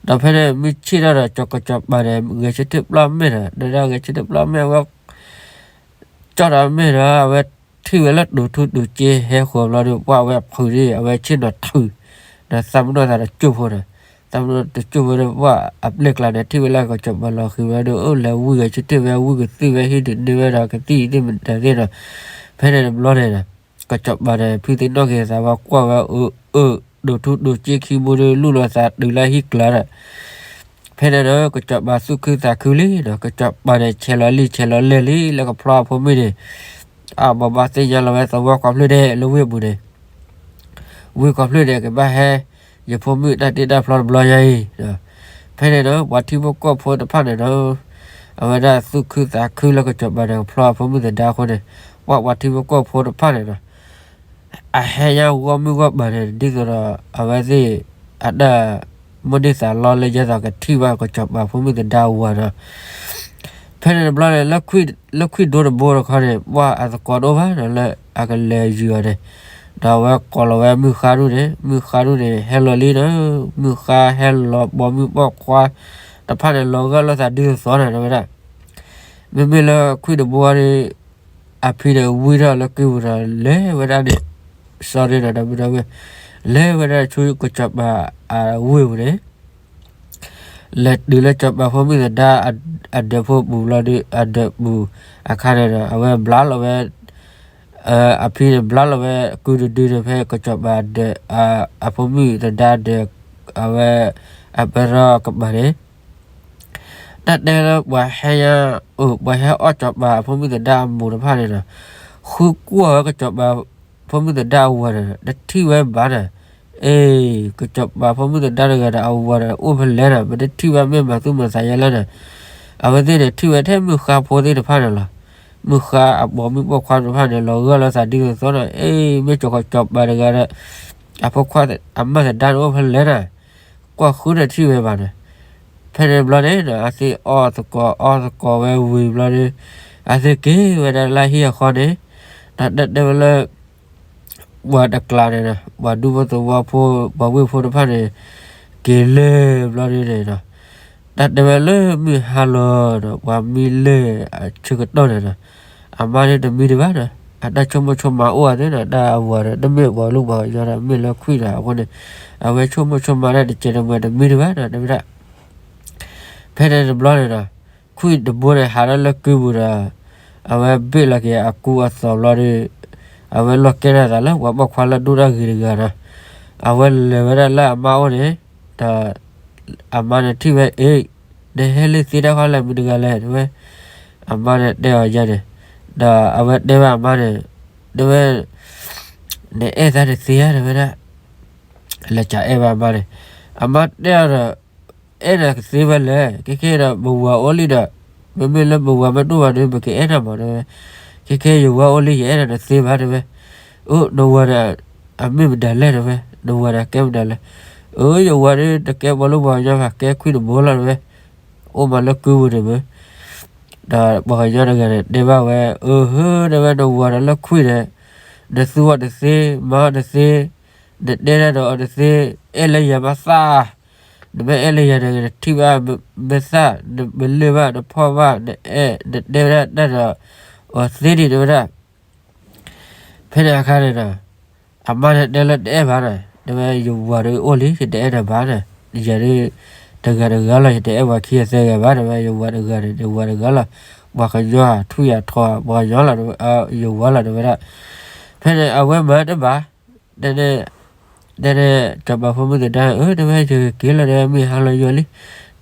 ဒီးဖဲန့ၣ်မုၢ်ဆ့ၣ်ထီၣ်ဒီး ကစီၤပၤန့ၣ် ဂဲၤဆၢထၢၣ်ပျီၢ်မဲာ်ဒီး ဒီးဒၣ်ဂဲၤဆၢထၢၣ်ပျီၢ်မဲာ်ဝဲ ကၠီၣ်ဒီးမဲာ်ဒီး အဝဲထံၣ်ဝဲလၢတိၤထူတိၤစ့ဟဲဃီၤဘျီဒီး ပှၤဝဲဖုးဒ် အဝဲဆ့ၣ်နီၤထုး, ဒီးသးမနီၣ်သးတကၠိၢ်ဖိဒီး, သးမနီၣ်တကၠိၢ်ဖိဒီး ပှၤအပျဲၢ်ကျါန့ၣ် ထံၣ်ဝဲလၢကစီၤပၤလီၤဃံၤဝဲဒီး အိၣ်လဲၤဝံဂဲၤဆၢထၢၣ်ဝဲ ဝံကသံၣ်ဝဲဟံၣ်တန့ၢ်ဝဲဒီး ကသံၣ်သ့ၣ်မတၤသ့ၣ်ဒီး, ဖဲန့ၣ်တဘျီန့ၣ်ဒီး ကစီၤပၤန့ၣ် ဖုသ့ၣ်နီၣ်က့ၤသးဝဲကွၢ်ဝဲအၢ အၢ တိၤထူတိၤစ့ခံဘိဒီး လူၢ်လီၤသးတုၤလၢဟံၣ်ကျါဒီး ဖဲန့ၣ်ဒီး ကစီၤပၤသူၣ်ခုသးခုလံဒီး ကစီၤပၤန့ၣ် ဆဲးလီၤလံာ်ဆဲးလီၤလဲၢ်လံ လၢကဖျီအဖိမုၣ်န့ၣ်, အဘိးဘၣ်သ့ၣ်ညါလီၤဝဲသဝီကီၢ်ဖျၢၣ်ဒဲးလၢဝ့ၢ်ပူၤန့ၣ်, ဝ့ၢ်ကီၢ်ဖျၢၣ်န့ၣ် ကဘၣ်ဟဲ, ယဖိမုၣ်တၢ်တ့တၢ်ဖျီတဘျီညါအံၤ, ဖဲန့ၣ်ဒီး ပှၤထံဖိကီၢ်ဖိတဖၣ်န့ၣ်ဒီး, အဝဲဒၣ်သူၣ်ခုသးခုလၢကစီၤပၤန့ၣ် ကဖျီအဖိမုၣ်သဒါအဃိန့ၣ်, ပှၤပှၤထံဖိကီၢ်ဖိတဖၣ်န့ၣ်ဒီး အဟဲညါဂီၢ်မုၢ်ဂီၢ်ပၤန့ၣ် ဒ်သိးဒီး အဝဲသ့ၣ် အတၢ် မိၣ်န့ၢ်သးလီလၢယဲသိးကထံၣ်ဘၣ်ကစီၤပၤဖိမုၣ်သဒါအဝၤဒီး, ဖဲန့ၣ်တဘျီန့ၣ် လၢခွံၣ်ဒိတဘိတခီန့ၣ် ပှၤအသကိးတအိၣ်ဘၣ်ဒီး လၢအကလဲၤယုာ်အီၤန့ၣ်, ဒီးအဝဲကိးလီၤဝဲမုၢ်ဃါဒူၣ်န့ၣ်, မုၢ်ဃါဒူၣ်န့ၣ် ဟဲလီၤလံဒီး မုၢ်ဃါဟဲလီၤပိာ်မုၣ်ပိာ်ခွါတဖၣ်န့ၣ် လီၤဂာ်လိာ်သးဒ်သိးသိးန့ၣ် တဲဝဲဒၣ် မ့မ့ၢ်လၢခွံၣ်တဘိန့ၣ် အဖံန့ၣ်ဝံထီၣ်လၢကုၢ်ပူၤဒီး လဲၤဝဲဒၣ်န့ၣ်, စီၤရ့ဒီး ဒီပုၢ်ဒီဝဲၢ်, လဲၤဝဲဒၣ်ဆူကစီၤပၤအဝ့ၢ်ပူၤန့ၣ်, လဲၤတုၤလၢစီၤပၤဖိမုၣ်သဒါအဒၢးဖိပူၤဘျီဒီး အဒၢးပူၤအခါန့ၣ်ဒီး အဝဲဘျါလီၤဝဲ အဖံန့ၣ်ဘျါလီၤဝဲကုၢ်တဒုန့ၣ် ဖဲကစီၤပၤအဒၢး, အဖိမုၣ်သဒါဒၢး, အဝဲ, အပဲထီၣ်ကပၤန့ၣ်, တၢ်တဲလၢပှၤဟဲညါ, အိၣ် ပှၤဟဲအီၣ်စီၤပၤအဖိမုၣ်သဒါအမိၢ်တဖၣ်န့ၣ်ဒီး, ဃုကွၢ်ဝဲကစီၤပၤဖိမုၣ်သဒါအဝၤဒီး တထံၣ်ဝဲဘၣ်ဒီး, အ့, ကစီၤပၤဖိမုၣ်သဒါတဂၤဒီးအဝၤဒီး အိၣ်ဖဲလဲၣ်ဒီး ပတထံၣ်ဝဲမ့ၢ်မၤသူၣ်မၤသးယဲလၢဒီး, အဝဲသ့ၣ်န့ၣ်ထံၣ်ဝဲထဲမုၢ်ဃါဖိသ့ၣ်တဖၣ်န့ၣ်လီၤ. မုၢ်ဃါအပိာ်မုၣ်ပိာ်ခွါတဖၣ်န့ၣ် လီၤဂာ်လိာ်သးဒ်သိးသိးဒီး အ့, မ့ၢ်ကစီၤပၤတဂၤဒီး အဖိခွါအမါသဒါန့ၣ်အိၣ်ဖဲလဲၣ်ဒီး, ကွၢ်ဃုတထံၣ်ဝဲဘၣ်န့ၣ်, ဖဲန့ၣ်ဘျီန့ၣ်ဒီး အသ့ၣ်အီၣ်သကိးအီသကိးဝဲဝံၤဘျီဒီး, အသ့ၣ်က့ၤဝဲဒၣ်လၢဟံၣ်အဃီန့ၣ်, ဒီးတၢ်တဲဝဲလၢ ပှၤတကျးန့ၣ်ဒီး ပှၤဒူဖိသဝီဖိ ပှၤဝ့ၢ်ဖိတဖၣ်န့ၣ် က့ၤလၢာ်ဘျီဒ်န့ၣ်ဒီး, တၢ်တဲဝဲလၢမုၢ်ဟါလီၤဒီး ပှၤမံလၢာ်အဆၢကတီၢ်န့ၣ်ဒီး, အမါန့ၣ်တမံတဘၣ်ဒီး အတၢ်ဆိကမိၣ်ဆိကမးအိၣ်အသ့ၣ်ဒီး တၢ်အဝၤဒီး တမ့ၢ်ပှၤလူၢ်ပှၤကညီဒီး မ့ၢ်လၢခွံၣ်ဒီး အဃိန့ၣ် အဝဲဆိကမိၣ်ဆိကမးတၢ်တစဲးတမှဲၤတမံတဘၣ်ဒီး တဲဝဲဒၣ် ဖဲန့ၣ်တဘျီန့ၣ်ဒီး ခွံၣ်တဘိန့ၣ် ဟးထီၣ်လၢကုၢ်ပူၤဒီး အဝဲဘ့ၣ်လီၤက့ၤအကူအသိးဘျီဒီး အဝဲလီၤကဲထီၣ်သးလၢပှၤပိာ်ခွါလၢဒိၣ်တၢ်ဂ့ၤတဂၤဒီး အဝဲလဲၤဝဲဒၣ်လၢအမါအိၣ်န့ၣ် ဒီး အမါန့ၣ်ထံၣ်ဝဲ အ့ နဟဲလၢသ့တၢ်ခီလဲၣ် မတၤတဂၤလဲၣ် တဲဝဲ အမါန့ၣ်တဲအီၤယဲန့ၣ် ဒီးအဝဲတဲဝဲအမါန့ၣ် တဲဝဲ နအဲၣ်သးတသ့ဧါ တဲဝဲဒၣ် လဲၤကအဲၣ်ဘၣ်အမါန့ၣ် အမါတဲအီၤဒီး အဲၣ်နၤကသ့ဝဲလဲၣ် ခဲခဲဒီး ပဝၤအိၣ်လံဒီး မ့မ့ၢ်လၢပဝၤမ့ၢ်တအိၣ်ဘၣ်ဒီး ပကအဲၣ်နၤမး တဲဝဲ ခဲခဲယဝၤအိၣ်လံ ယအဲၣ်နၤတသ့ဘၣ် တဲဝဲ အိၣ် နဝၤဒီး အမ့ၢ်မတၤလဲၣ် တဲဝဲ နဝၤဒီးကဲမတၤလဲၣ် အၢ ယဝၤဒုး တကဲပှၤလၢပှၤကညီဘၣ်, ကဲခွံၣ်တဘိလီၤ တဲဝဲ, အိၣ်မးလၢကုပူၤန့ၣ်မ့ၢ်. ဒီးပှၤကညီတဂၤန့ၣ် တဲဘၣ်ဝဲ, အၢ ဟၢ တဲဝဲ, နဝၤဒီးလၢခွံၣ်န့ၣ်, နသူအီၤတသ့, မၤအီၤတသ့, နတဲတၢ်ဒီးအီၤတသ့, အဲၣ်လၢယၤမးသၣ်, နမ့ၢ်အဲၣ်လၢယၤန့ၣ် နထံၣ်ဘၣ်မ့ၢ်သၣ်, နမ့ၢ်လၢၢ်ဘၣ်, နဖီၣ်ဘၣ်, နအဲၣ်, နတဲဝဲဒၣ်တၢ်ဒီးအီၤသ့ဒံး တဲဝဲဒၣ်. ဖဲန့ၣ်အခါန့ၣ်ဒီး အမါန့ၣ်တဲလၢတအဲၣ်ဘၣ်န့ၣ်, တဲဝဲ, ယဝၤဒုးအိၣ်လံ ယတအဲၣ်ဒိးဘၣ်န့ၣ်, ယၤဒုး တဂၤတဂၤလီၤ, ယတအဲၣ်ပှၤခံဂၤသၢဂၤဘၣ် တဲဝဲ, ယဝၤတဂၤန့ၣ် ယဝၤတဂၤလီၤ, ပှၤကညီထူၣ်ယၤထီၣ် ပှၤကညီလီၤ, ယဝၤလီၤ တဲဝဲဒၣ်. ဖဲန့ၣ်အဝဲမၤတဘၣ်, တဲန့ၣ်, တဲန့ၣ် စီၤပၤဖိမုၣ်သဒါ, အၢ တဲဝဲ, ယက့ၤလီၤ တဲဝဲ, မုၢ်ဟါလီၤယိာ်လံ.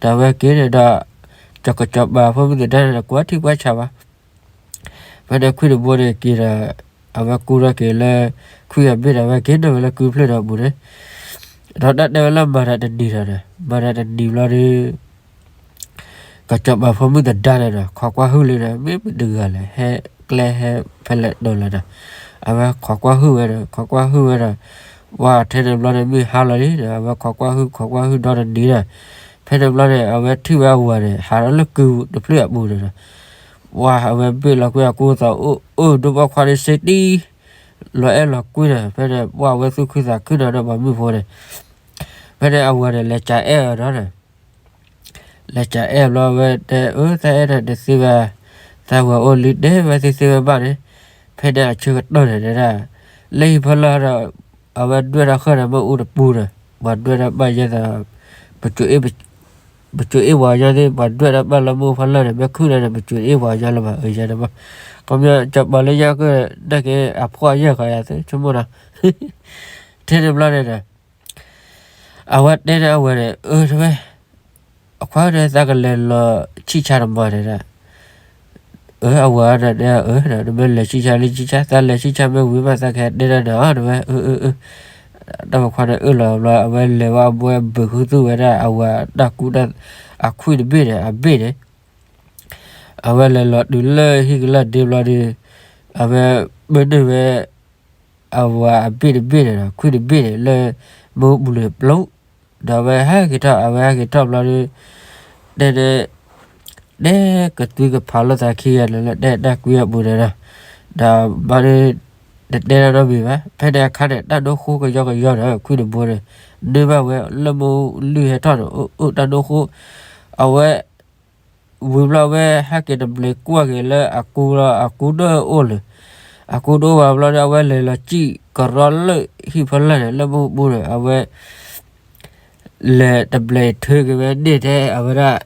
ဒီးအဝဲက့ၤန့ၣ်ဒီး စီၤပၤဖိမုၣ်သဒါန့ၣ် ကွၢ်ထံကွၢ်ဆးဘၣ်. ဖဲန့ၣ်ခွံၣ်တဘိန့ၣ်က့ၤဒီး အဝဲကူထီၣ်က့ၤလၢ ခွံၣ်အဘ့ၣ်ဒီး အဝဲက့ၤနုာ်ဝဲလၢကုဖျၢၣ်ဒီးအပူၤန့ၣ်, ဒီးတၢ်တဲဝဲလၢမၤတၢ်တနံၤဒီး, မၤတၢ်တနံၤဘျီဒီး ကစီၤပၤဖိမုၣ်သဒါန့ၣ်ဒီး ခိးကွၢ်ဟုၣ်လံဒီး မ့ၢ်မတဂၤလဲၣ်, ဟဲကျဲဟဲဖဲလဲၣ်ဒိးလဲၣ်ဒီး, အဝဲခိးကွၢ်ဟုၣ်ဝဲဒီး ခိးကွၢ်ဟုၣ်ဝဲဒီး, ဝဲထဲန့ၣ်ဘျီန့ၣ် မုၢ်ဟါလီၤလံဒီး အဝဲခိးကွၢ်ဟုၣ် ခိးကွၢ်ဟုၣ်ဒီတနံၤဒီး, ဖဲန့ၣ်ဘျီန့ၣ် အဝဲထံၣ်ဝဲအဝၤန့ၣ် ဟးထီၣ်လၢကုတဖျၢၣ်အပူၤန့ၣ်ဒီး, ပှၤအဝဲဘ့ၣ်လီၤကွံာ်အကူအသိး, အိၣ် ဒိၣ်ဘီၣ်ခွါန့ၣ်စ့တံၢ်, လီၤအဲၣ်လီၤကွံန့ၣ်, ဖဲန့ၣ် ပှၤအဝဲသူၣ်ခုသးခုန့ၣ်ဒီးပှၤမုၣ်ဖိန့ၣ်, ဖဲန့ၣ်အဝၤန့ၣ် လဲၤစးအဲၣ်အီၤဒီး လဲၤစးအဲၣ်ဘျီဝဲတဲ, အၢ သးအဲၣ်ဒိးတသ့ဘၣ်, သးဝၤအိၣ်လံတဲဝဲသ့သ့ဝဲဘၣ်န့ၣ်, ဖဲန့ၣ်အဆၢကတီၢ်န့ၣ်ဒၣ်, လၢဟံၣ်ဖီလာ်ဒီး အဝဲဒွဲၣ်ထီၣ်ဃၢၤဒီးမ့ၣ်အူတပူၤဒီး, ပှၤဒွဲၣ်ထီၣ်ဘၣ်ယဲဒီး, ပစိၤအ့ၣ်ပှၤကညီသ့ၣ် ပှၤဒွဲၣ်ထီၣ်ဘၣ်လၢမ့ၣ်အူဖီလာ်န့ၣ် မ့ၢ်ခုၣ်န့ၣ်ဒီး ပစိၤအ့ၣ်ပှၤကညီလၢၤဘၣ်, အၢ ယဲန့ၣ်ဘၣ်, ခီပညီစီၤပၤလၢညါကၢၢ်နာ်က့ၤ အဖှီၣ်အယာ်ဃီယၤသ့ဆိကမိၣ်ဒီး, ထဲန့ၣ်ဘျီန့ၣ်ဒီး အဝဲတဲန့ၣ်အဝၤန့ၣ်, အၢ တဲဝဲ, အခွါဒီး သးကလဲၤလီၤဆံၣ်ဆါတမံၤန့ၣ်ဒီး, အၢ အဝၤဒီးတဲ, အၢ ဒီးနမ့ၢ်လဲၤဆံၣ်ဆါလံဆံၣ်ဆါ, သးလဲၤဆံၣ်ဆါမ့ၢ်ဝံၤမး သးကဟဲတဲဒၣ်နၤအီၤ တဲဝဲ, အၢ အၢ အၢ, တၢ်ပိာ်ခွါန့ၣ်အၢၣ်လီၤဘျီ အဝဲလဲၤဝဲအဘှဲဘုးဃုသူၣ်ဝဲဒၣ်အဝၤတၢ်ကူတၢ်, အခွံၣ်တဘ့ၣ်န့ၣ် အဘ့ၣ်န့ၣ်, အဝဲလဲၤလီၤတုၤလၢဟံၣ်ကလၢၢ်ဒ့ဘျီဒီး, အဝဲပၢနုာ်ဝဲ အဝၤအဘ့ၣ်တဘ့ၣ်န့ၣ်ဒီး ခွံၣ်တဘ့ၣ်န့ၣ် လၢမ့ၣ်အူပူၤန့ၣ်ပျိ, ဒီးအဝဲဟဲက့ၤထီၣ် အဝဲဟဲက့ၤထီၣ်ဘျီဒီး, တဲန့ၣ်, တဲကသွံကဖးလိာ်သးခံဂၤန့ၣ်လၢတဲတၢ်ကွံအပူၤန့ၣ်ဒီး, ဒီးမါဒီး တတဲတၢ်နီတမံၤဘၣ်. ဖဲန့ၣ်အခါန့ၣ် တၢ်ဒိဃိကယီကယီဒီး ခွံၣ်တဘိန့ၣ် နၢ်ဘၣ်ဝဲလၢမ့ၣ်အူလုၢ်ဟဲထီၣ်န့ၣ် အိၣ်တၢ်ဒိဃိ, အဝဲ ဝံၤဘျီဝဲဟဲက့ၤတဘျီကွၢ်က့ၤလၢအကူလီၤ, အကူဒိၣ်အိၣ်လၢၤ, အကူဒိၣ်အိၣ်ဝဲဘျီဒီး အဝဲလဲၤလီၤစံၣ်ကရီလၢဟံၣ်ဖီလာ်န့ၣ် လၢမ့ၣ်အူပူၤန့ၣ် အဝဲ လဲၤတဘျီထုးက့ၤဝဲန့ၢ်ထဲအဝဲဒၣ်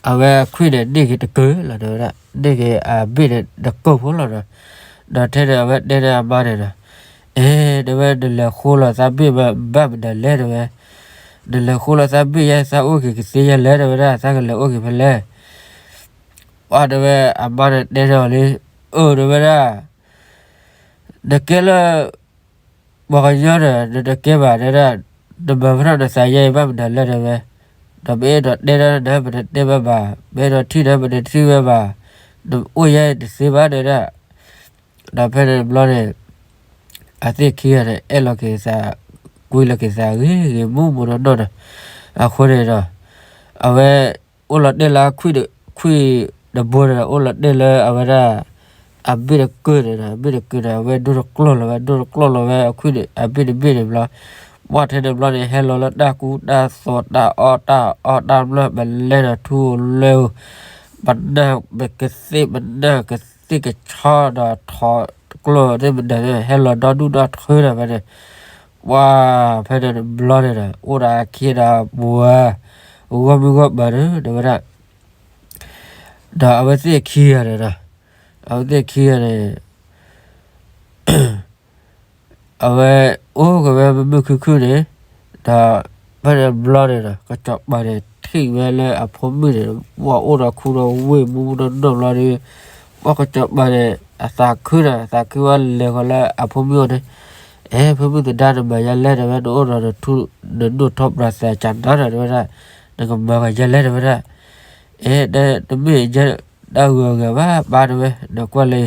အဝဲခွံၣ်န့ၣ် န့ၢ်က့ၤတကၢၢ်လီၤ တဲဝဲဒၣ်, န့ၢ်က့ၤအဘ့ၣ်န့ၣ်တကၢၢ်ဖိလီၤဒီး, ဒီးထဲန့ၣ် အဝဲတဲန့ၣ်အမါန့ၣ်ဒီး, အဲ တဲဝဲ နလဲၤဃိလီၤသးဘ့ၣ်မး ဘၣ်မနုၤလဲၣ် တဲဝဲ, နလဲၤဃိလီၤသးဘ့ၣ်ယဲ သးအိၣ်က့ၤကသ့ယဲလဲၣ် တဲဝဲဒၣ်, သးကလဲၤအိၣ်က့ၤဖဲလဲၣ်. ပှၤတဲဝဲ အမါန့ၣ်တဲန့ၢ်အီၤလံ, အၢ တဲဝဲဒၣ် နကဲလၢ ပှၤကညီဒီး နတကဲဘၣ် တဲဒၣ်, နမၤဖဲထီၣ်နသးယဲအံၤ ဘၣ်မနုၤလဲၣ် တဲဝဲ, ဒီးပအဲၣ်ဒိးတဲဒၣ်နၤ ပတတဲဘၣ်ဘၣ်, ပအဲၣ်ဒိးထံၣ်နၤ ပတထံၣ်ဝဲဘၣ်, နအိၣ်ယဲအံၤတသ့ဘၣ် တဲဒၣ်. ဒီးဖဲန့ၣ်တဘျီန့ၣ် အသ့ၣ်ခံဂၤန့ၣ် အဲၣ်လီၤက့ၤသး, ကွံလီၤက့ၤသးဂ့ၤဂ့ၤမူမူနီၢ်နီၢ်ဒီး, အဃိန့ၣ်ဒီး အဝဲ အိၣ်လီၤတဲာ်လၢခွံၣ်တဘိန့ၣ်ဒီး အိၣ်လီၤတဲာ်လၢအဝဲဒၣ် အဘ့ၣ်တကၢၢ်န့ၣ်ဒီး အဘ့ၣ်တကၢၢ်န့ၣ် အဝဲဒိၣ်တကျီၢ်လီၤဝဲ ဒိၣ်တကျီၢ်လီၤဝဲ အခွံၣ်န့ၣ် အဘ့ၣ်တဘ့ၣ်န့ၣ်ဘျီ, ပှၢ်ထဲန့ၣ်ဘျီန့ၣ် ဟဲလီၤလၢတၢ်ကူတၢ်သိး တၢ်အီၣ်တၢ်အီတၢ်မျၢၢ် ပလဲဒီးထူဧိၤလဲဧိၤ, ပနၢ်ပကသ့ၣ် ပနၢ်ကသ့ၣ်ကဆီ ဒီးထိးကျိၣ်သ့ၣ်မနုၤန့ၣ် ဟဲလီၤဒီဒူၣ်ဒီထၢဒီးဖဲန့ၣ်, ပှၢ်ဖဲန့ၣ်တဘျီန့ၣ်ဒီး အိၣ်ဒီးအခ့ဒီးပှၤ ဂီၢ်မုၢ်ဂီၢ်ပၤန့ၣ် တဲဝဲဒၣ်. ဒီးအဝဲသ့ၣ်ခံဂၤန့ၣ်ဒီး အဝဲသ့ၣ်ခံဂၤန့ၣ် အဝဲအိၣ်က့ၤဝဲမုာ်မုာ်ခုၣ်ခုၣ်န့ၣ်, ဒီးဖဲန့ၣ်တဘျီန့ၣ်ဒီး ကစီၤပၤန့ၣ် ထံၣ်ဝဲလၢအဖိမုၣ်န့ၣ် ပှၤအိၣ်ဒီးခူဒီးဝ့ၢ်မူမူနီၢ်နီၢ်ဘျီဒီး, ပှၤကစီၤပၤန့ၣ် အသးခုဒီး အသးခုဝဲလဲၤဃီၤလၢအဖိမုၣ်အအိၣ်န့ၣ်, အဲ ဖိမုၣ်သဒါ နမၤယဲလဲၣ် တဲဝဲ, နအိၣ်ဒီးနထူၣ် နဒိၣ်ထီၣ်ပြးသးကနါဒီး တဲဝဲဒၣ်, နကမၤဃီၤယဲလဲၣ် တဲဝဲဒၣ်. အဲ တမ့ၢ်ယဲတၢ်ဂုၤအဂၤဘၣ် ပၢ် တဲဝဲ, နကွၢ်လၢ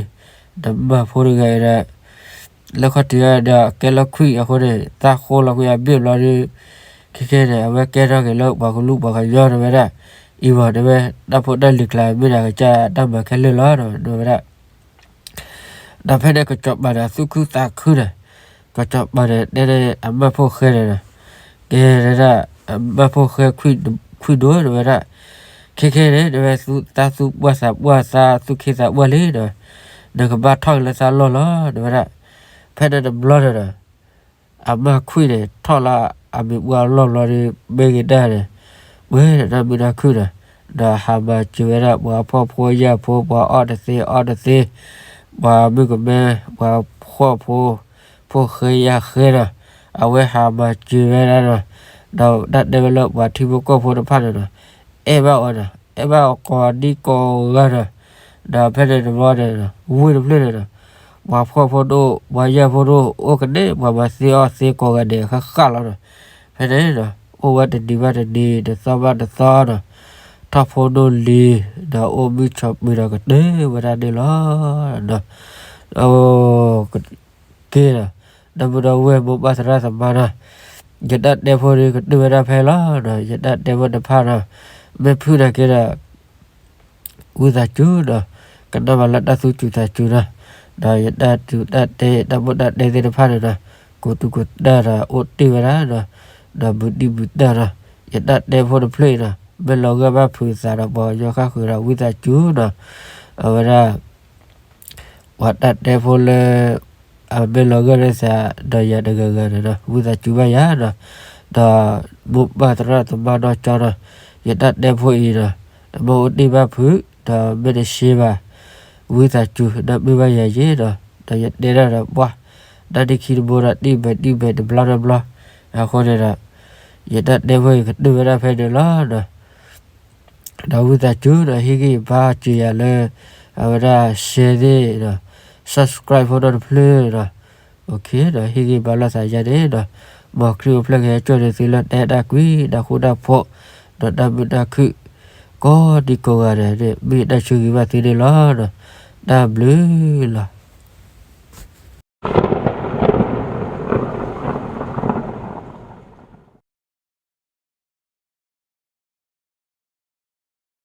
နမၤဖိတဂၤအံၤဒီး လၢခီၣ်ထံးဒီးကဲလၢခွံၣ်အဃိန့ၣ် သၣ်ဃိလီၤကွံာ်အဘ့ၣ်ဘျီဒီး ခဲခဲန့ၣ် အဝဲကဲထီၣ်က့ၤလၢပှၤကလူးပှၤကညီတဲဝဲဒၣ်, အံၤမ့ၢ်တဲဝဲ တၢ်ဖိတၢ်လံၤကျါမ့ၢ်ဒၣ်ကစၢ်တၢ်မၤခဲလၢာ်လီၤ တဲဝဲဒၣ်. ဒီးဖဲန့ၣ်ကစီၤပၤန့ၣ် သူၣ်ခုသးခုဒီး ကစီၤပၤန့ၣ်တဲန့ၣ်အမၢ်ဖိၣ်ဃဲန့ၣ်ဒီး ကဲဝဲဒၣ် အမၢ်ဖိၣ်ဃဲခွံၣ်ဒိၣ်တဲဝဲဒၣ်, ခဲခဲန့ၣ် တဲဝဲ သူၣ်သးသူၣ်ပှၢ်သးပှၢ်သးသူၣ်ခ့သးပှၢ်လံဒီး နကဘၣ်ထီၣ်က့ၤလၢသးလီၢ်လီၤ တဲဝဲဒၣ်. ဖဲန့ၣ်တဘျီန့ၣ်ဒီး အမၢ်ခွံၣ်န့ၣ် ထီၣ်လၢအမံၤပှၢ်လီၢ်ဘျီဒီး မ့ၢ်က့ၤတၢ်န့ၣ် ပှဲၤဒီးတၢ်မုာ်တၢ်ခုၣ်ဒီး ဒီးဟးမၤစၢၤဝဲဒၣ်ပှၤဖှီၣ်ဖိယာ်ဖိ ပှၤအီၣ်တသ့အီတသ့ ပှၤမုၣ်ကမဲ ပှၤဖှီၣ်ဖိ ဖိၣ်ဃဲယာ်ဃဲဒီး အဝဲဟးမၤစၢၤဝဲဒၣ်ဒီး ဒီးတၢ်တဲဝဲလၢပှၤထံဖိကီၢ်ဖိတဖၣ်န့ၣ်ဒီး အဲၣ်ဘၣ်အီၤဒီး အဲၣ်ဘၣ်အီၤကိးဒံကိးဂၤဒီး ဒီးဖဲန့ၣ်တဘျီန့ၣ်ဒီး ဝ့ၢ်တဖျၢၣ်န့ၣ်ဒီး ပှၤဖှီၣ်ဖိဒိၣ် ပှၤယာ်ဖိဒိၣ် အိၣ်ကန့ၣ် ပှၤမၤသ့အီၣ်သ့ကိးဂၤဒဲးဃၣ်ဃၣ်လီၤဒီး ဖဲန့ၣ်ဒီး အိၣ်ဝဲတနံၤဘၣ်တနံၤ တသီဘၣ်တသီဒီး ထီၣ်ဖိဒိၣ်လံ ဒီးအိၣ်မုာ်ဆိးပၢၤဒီးကတၢၢ်ဝဲဒၣ်န့ၣ်လီၤ. ဒီး က့ၤဒီး ဒီပုၢ်ဒီဝဲၢ်မိၢ်ပၢ်သရၣ်သမါဒီး ယတၢ်တဲဖိန့ၣ်ကတၢၢ်ဝဲဒၣ်ဖဲလီၤဒီး ယတၢ်တဲဖိတဖၣ်ဒီး မ့ၢ်ဖုၣ်န့ၣ်က့ၤဒီး ဝံသးစူၤဒီး ကနၣ်ဘၣ်လၢတၢ်သူၣ်စူၤသးစူၤဒီး ဒီးယတၢ်တူၢ်တၢ်တဲ တၢ်ဘိၣ်တၢ်တဲသ့ၣ်တဖၣ်န့ၣ်ဒီး ကိးတူၢ်ကိးတၢ်ဒီး အိၣ်တ့ၢ်ဝဲဒၣ်ဒီး ဒီးမုာ်ဒံးမုာ်တၢ်ဒီး ယတၢ်တဲဖိတဖျၢၣ်အံၤဒီး မ့ၢ်လီၤဂာ်ဘၣ်ဖုးသးဒီးပှၤကညီဃၣ်ဃုာ်ဒီးဝံသးစူၤဒီး အဝဲဒၣ် ပှၤတၢ်တဲဖိလၢ အမ့ၢ်လီၤဂာ်ဒီးသးဒီးယၤတဂၤဂၤန့ၣ်ဒီး ဝံသးစူၤဘၣ်ယၤဒီး ဒီးမိၢ်ပၢ်သရၣ်သမါနီၢ်ကၠီဒီး ယတၢ်တဲဖိအံၤဒီး တမ့ၢ်အိၣ်တ့ၢ်ဘၣ်ဖုး ဒီးမ့ၢ်တရှဲဘၣ် ဝံသးစူၤ ဒီးမ့ၢ်ဘၣ်ယၤယဲဒီး ဒီးယတဲဒၣ်ဒီးပှၢ် တၢ်ဒ့ခံတဘိဒီး တံၢ်ဘဲးတံၢ်ဘဲးတဘျီတဘျီ အဃိန့ၣ်ဒီး ယတၢ်တဲဖိအံၤကတၢၢ်ဝဲဒၣ်ဖဲန့ၣ်လီၤဒီး ဒီးဝံသးစူၤဒီး ဟ့ၣ်ဂံၢ်ဘါစၢၤယၤလၢ အဝဲဒၣ် share သ့ၣ်ဒီး subscribe ဖိဒီးတဖျၢၣ်ဒီး ဒီးဟ့ၣ်ဂံၢ်ဘါလိာ်သးယါန့ၣ်ဒီး မ်ခရံာ်အိၣ်ဖျဲၣ်ကဟဲကၠီၣ်န့ၢ်သုလၢတၢ်အဲၣ်တၢ်ကွံ တၢ်ဃူတၢ်ဖိး ဒီးတၢ်မုာ်တၢ်ခုၣ် ကိးဒံကိးဂၤဒဲးန့ၣ် မ့ၢ်တၢ်ဆၢဂ့ၤဘၣ်သုန့ၣ်လီၤဒီး တၢ်ဘျုးလီၤ.